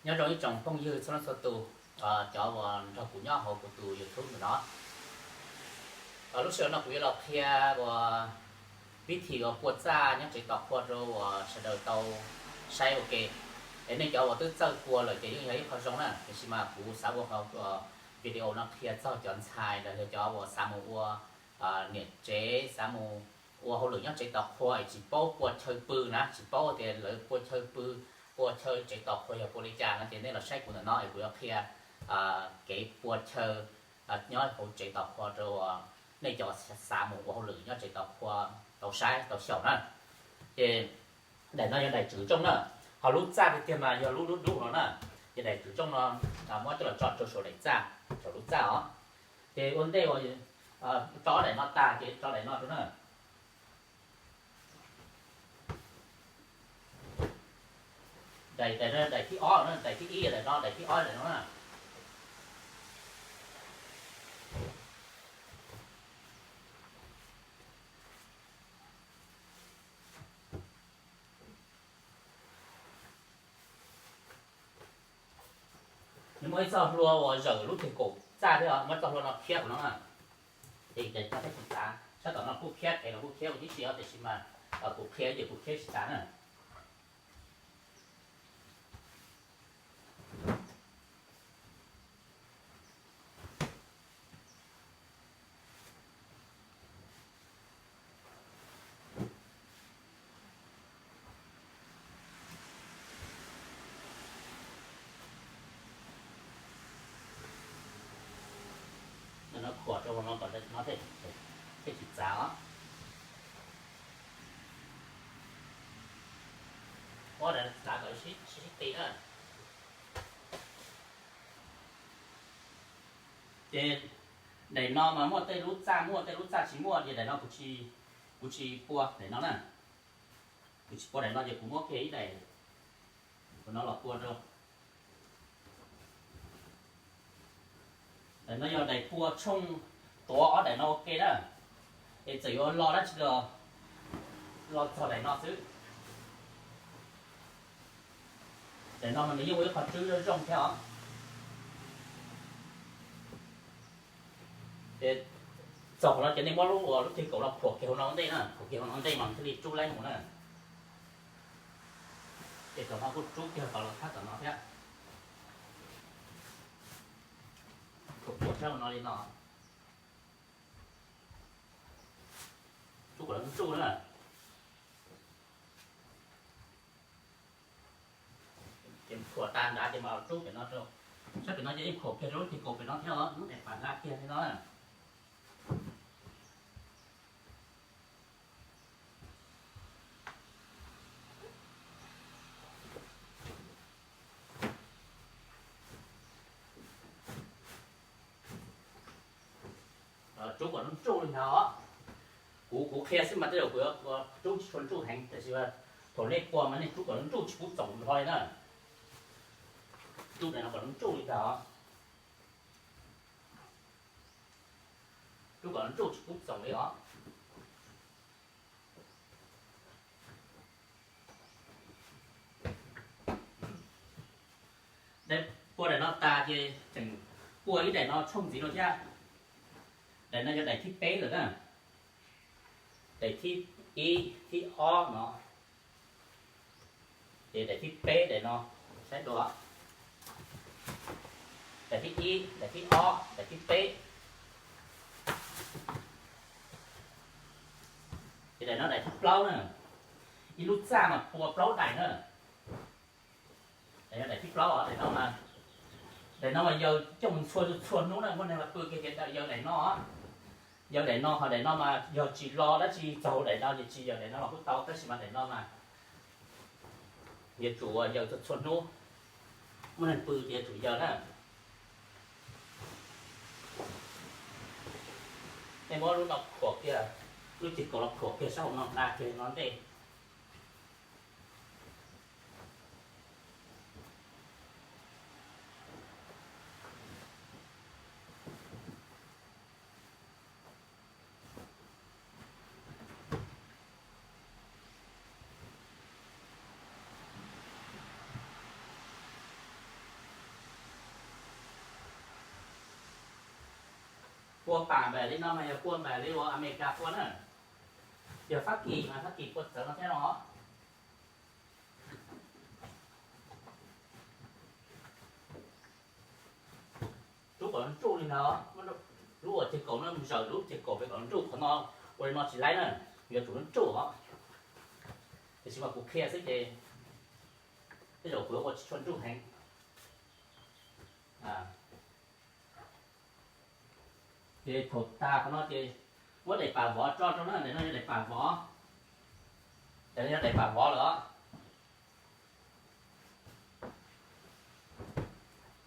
Nyob zoo ib tsoom phooj ywg txhua leej txhua tus, cov uas nrog kuv nyob hauv kuv tus YouTube ntawm no. Lub sij hawm no kuv yuav los qhia uas vib thim uas pua txaj nyob tsev tos qhua rau uas sawv daws tau saib ua ke. Es nej cov uas twb txawj pua lawm ces yeej yog ib qho zoo na, tiam sis mas kuv xav ua qhov video no qhia txog cov ntxhais los yog cov uas xav mus ua niam tsev, xav mus ua hauj lwm nyob tsev tos qhua es tsis paub pua chaw pw na, tsis paub tias lawv pua chaw pw, pua chaw tsev tos qhua yog pua li cas no ces nej los saib kuv ntawm no es kuv yuav qhia kev pua chaw nyob hauv tsev tos qhua rau nej cov xav mus ua hauj lwm nyob tsev tos qhua tau saib tau xyaum na. Ces daim no yog daim tswv tsooj na, ho lub txaj tiag tiag mas yog lub dub dub no na. Ces daim tswv tsooj no muab coj los tso rau saum daim txaj, saum lub txaj os. Ces ua ntej uas tso daim no tag ces tso daim no rau na. Daim, daim thib ob na, daim thib ib daim no, daim thib ob daim no na. Nws muaj ib txoj hlua uas zawm lub twg kaum txaj thiab, muab txoj hlua no khiab qhov no na. Ces tso thiab tsis txav, sab tom no kuj khiab, pem los kuj khiab ua tib si os, tiam sis mas kuv qhia ces kuv khiab tsis txav na. No khuam rau hauv no kom no thiaj tsis txav os. Ua daim txav kom sib sib ti na. Ces daim no mas muaj tej lub txaj muaj, tej lub txaj tsis muaj, ces daim no kuv tsis pua daim no na. Kuv tsis pua daim no ces kuv muab kiag ib daim no los pua rau. Daim no yog daim pua tshooj tuav ob daim no ua ke na. Es txawm yuav lo dab tsi los, los txog daim no xwb. Daim no mas nws yeej ua ib qho tswb zoo thiab os. Ces txog qhov no ces nej muab lub, lub ceg kaum no khuam kiag hauv no ua ntej na, khuam kiag hauv no ua ntej mas thiaj li rub laib mus na. Ces tom no kuj rub kiag kom los thab tom no thiab. Khuam kiag sab hauv no li no. Rub kom lawv ntsuj na. Ces khuam tas nrad ces mam rub pem no rau. Sab pem no ces yeej khuam kiag rau lub ceg kaum pem no thiab os, lub daim pam nqa kiag li no. Rub kom lub ntsuj li ntawd os. Kuv, kuv qhia xwb mas tej zaum kuv yuav rub tsis tshua ntsuj heev, tiam sis thaum nej pua mas nej rub kom lub ntsuj tsis pub txoom nrho li na. Rub daim no kom lub ntsuj li ntawd os. Rub kom lub ntsuj tsis pub txoom li os. Pua daim no tas ces tseem pua ib daim no tshooj ntxiv rau thiab. Daim no yog daim thib peb lawm na. Daim thib ib, thib ob no. Ces daim thib peb daim no, saib dua. Daim thib ib, daim thib ob, daim thib peb. Ces daim no daim thib plaub na. Ib lub txaj mas pua plaub daim na. Daim no daim thib plaub os, daim no mas, daim no mas yawg coj mus ntxhua txhua hnub na, muaj neeg los pw kiag ces yawg daim no. Yawg daim no, ho daim no mas yog tsis lo dab tsi txog daim no ces tsis yawg daim no los kuj tau, tab sis mas daim no mas yuav tsum yawg txhua txhua hnub, muaj neeg pw ces yuav tsum yawg na. Nej muab lub no khuam kiag, lub ceg kaum los khuam kiag sab hauv no nqa kiag no ntej. Pua pam npaum li no mas yog pua npaum li ua Amelikas pua na. Yog Fab Kis mas Fab Kis pua txawv no thiab no. Rub kom nruj li ntawd, lub uas ceg kaum no mus zawm lub ceg kaum pem kom nruj, qhov no ua li no tsis laib na, yuav tsum nruj os. Tiam sis mas kuv qhia xwb ces tej zaum kuv yuav ua tsis tshua nruj heev. Ces thaum tas qhov no ces muab daim pam vov tso rau na, ntawm no yog daim pam vov, ntawm no yog daim pam vov lawm os.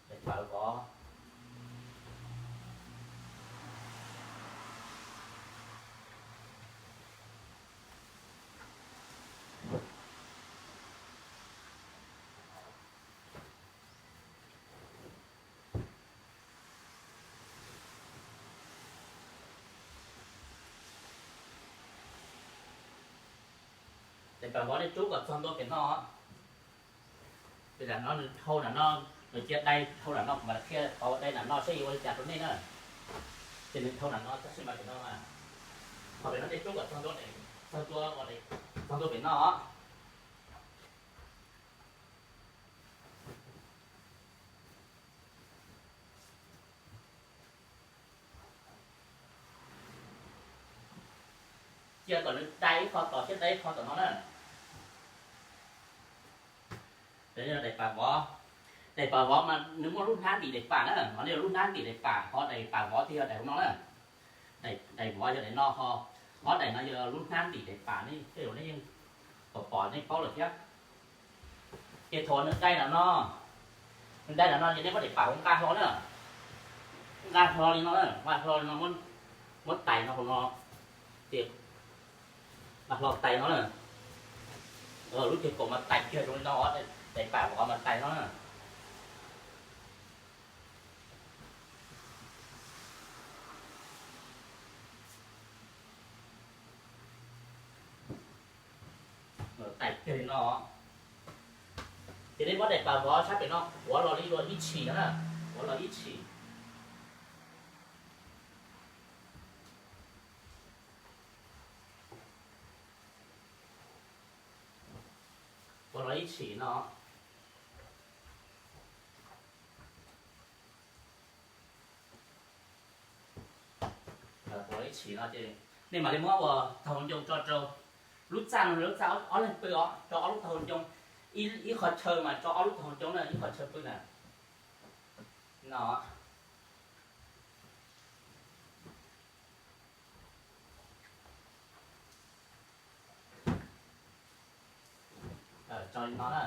Daim pam vov. Daim pam vov nej rub kom txog ntua pem no. Pem no nws dhau nram no, nws cia dai dhau nram no, kuv mam qhia qhov dai nram no saib yuav ua li cas rau nej na. Ces nws dhau nram no tab sis mas pem no, qhov pem no nej rub kom txog ntua, txog ntua, txog ntua pem no. Cia kom nws dai ib qho tom thiab dai ib qho tom no na. Daim pam vov, daim pam vov mas nws muaj lub hnab ntim daim pam na, ho nej lub hnab ntim daim pam, ho daim pam vov thiaj yog daim no na. Daim vov yog daim no ho, ho daim no yog lub hnab ntim daim pam, nej tej zaum nej yeej pom pom nej paub lawm thiab. Ces thaum nws dai nram no, nws dai nram no ces nej muab daim pam hauv nqa hlo na, nqa hlo li no, nqa hlo li no, muab tais no hauv no, ces nqa hlo tais no na, lub ceg kaum mas tais kiag zoo li no, daim pam vov mas tais no na. Tais kiag li no, ces nej muab daim pam vov sab pem no quav los li dua ib tshim no na, quav los ib tshim. Quav los ib tshim no. Quav los ib tshim no ces nej mam li muab ua taug ncoo tso rau lub txaj no, lub txaj ob leeg pw os, rau ob lub taug ncoo, ib qho chaw mas rau ob lub taug ncoo na, ib qho chaw pw na. No. Tso li no na.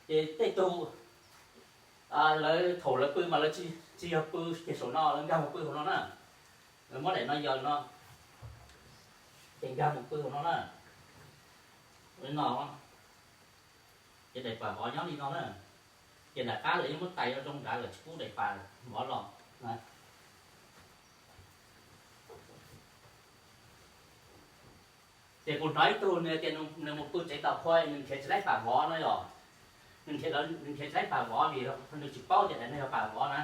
Ces tej tug lawv thaum lawv pw mas lawv tsis yog pw kiag saum no, lawv nkag mus pw hauv no na. Lawv muab daim no yog no, ces nkag mus pw hauv no na. Li no, ces daim pam vov nyob li no na. Ces nram qab lawv yeej muab tais zoo nrad lawm tsis pub daim pam vov los. Ces kuv hnov ib tug nws tias nws mus pw tsev tos qhua nws nrhiav tsis laib pam vov no yog, nws nrhiav tsis laib pam vov vim nws tsis paub tias daim no yog pam vov na.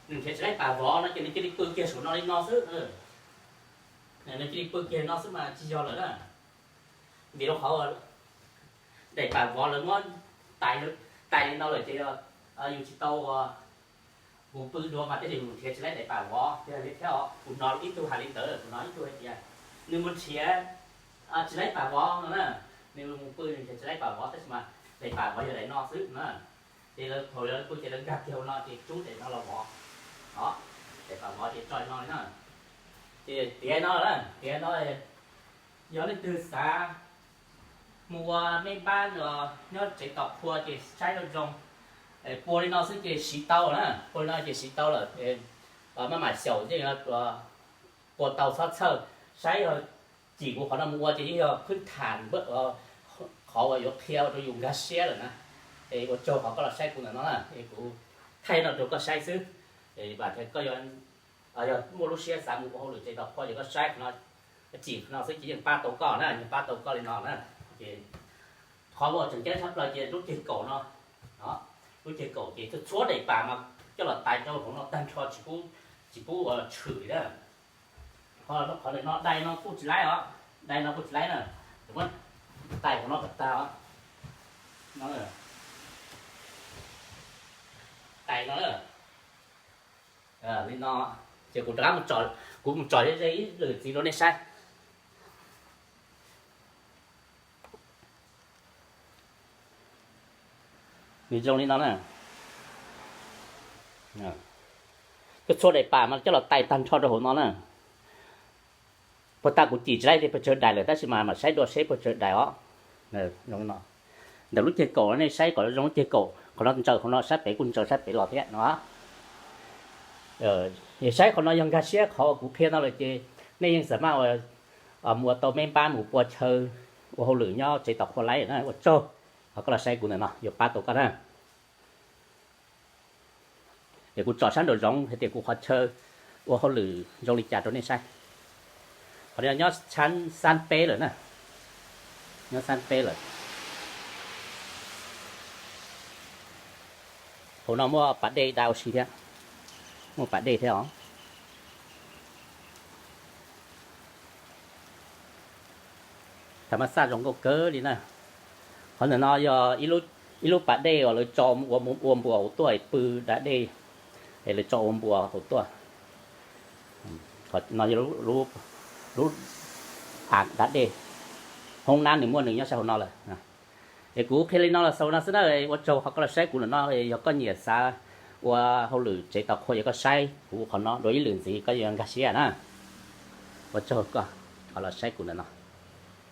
Nws nrhiav tsis laib pam vov no ces nws cia li pw kiag saum no li no xwb. Nws cia li pw kiag no xwb mas tsis yog lawm na. Vim rau qhov daim pam vov lawv muab tais li no lawm ces yus tsis tau mus pw dua mas tej zaum yus nrhiav tsis laib daim pam vov thiab os. Kuv hnov ib tug hais li ntawd, kuv hnov ib tug hais tias nws mus nrhiav tsis laib pam vov no na, nws mus pw nws nrhiav tsis laib pam vov tab sis mas daim pam vov yog daim no xwb na. Ces lawv thaum lawv pw ces lawv nkag kiag hauv no ces rub daim no los vov. Daim pam vov ces tso li no li na. Ces tiav no na, tiav no, yog leej twg xav mus ua meb npab los nyob tsev tos qhua ces saib zoo zoo. Pua li no xwb ces siv tau na, pua li no ces siv tau lawm. Maj mam xyaum yeej pua tau txhob txhawj, saib yog cim kuv qhov no mus ua ces yeej yog phwb tham npawb qhov uas yuav qhia ua rau yus nkag siab lawm na. Es ua tsaug qhov koj los saib kuv ntawm no na, es kuv thaij no rau koj saib xwb. Vam tias koj yog muaj lub siab xav mus ua hauj lwm tsev tos qhua ces koj saib qhov no, cim qhov no xwb ces yeej pab tau koj na, yeej pab tau koj li no na. Ces qhov uas tseem ceeb tshaj plaws ces lub ceg kaum no, lub ceg kaum ces txhua daim pam mas coj los tais rau hauv no tag nrho tsis pub Tsis pub ua tshwm li na. Qhov no dai no kuj tsis laib os, dai no kuj tsis laib na. Muab tais qhov no kom tag os. Tais no li no, ces kuv rov qab, kuv mus tsom ze ze ib lwm ntxiv rau nej saib. Nws zoo li no na. Coj txhua daim pam mas coj los tais tag nrho rau hauv no na. Puag ta kuv cim tsis laib tias puas tsawg daim lawm tab sis mas mam saib dua seb puas tsawg daim os. Ntawm lub ceg kaum nej saib kom zoo lub ceg kaum, qhov no ntsaws qhov no, sab pem kuj ntsaws sab pem los thiab no. Yog saib qhov no yog nkag siab qhov uas kuv qhia no lawm ces nej yeej xav maj ua, mus ua tau me npab mus pua chaw ua hauj lwm nyob tsev tos qhua laib na. Ua tsaug qhov koj los saib kuv ntawm no, yuav pab tau koj na. Es kuv tsom sab nraum zoov hais tias kuv qhov chaw ua hauj lwm zoo li cas rau nej saib. Qhov no nyob xab peb lawm na, nyob xab peb lawm. Hauv no muaj pas dej da ua si thiab, muaj pas dej thiab os. Tham mas xaj zoo nkauj kawg li na. Qhov ntawm no yog ib lub pas dej uas lawv tso ua npuas hauv tuaj es pw da dej, es lawv tso ua npuas hauv tuaj. Qhov no yog lub, lub, a, da dej, hoob nab nws muaj nws nyob sab hauv no lawm. Es kuv qhia li no los xaus no xwb na, ua tsaug qhov koj los saib kuv ntawm no, yog koj nyiam xav ua hauj lwm tsev tos qhua ces koj saib kuv qhov no dua ib lwm ntxiv koj yuav nkag siab na. Ua tsaug koj qhov los saib kuv ntawm no.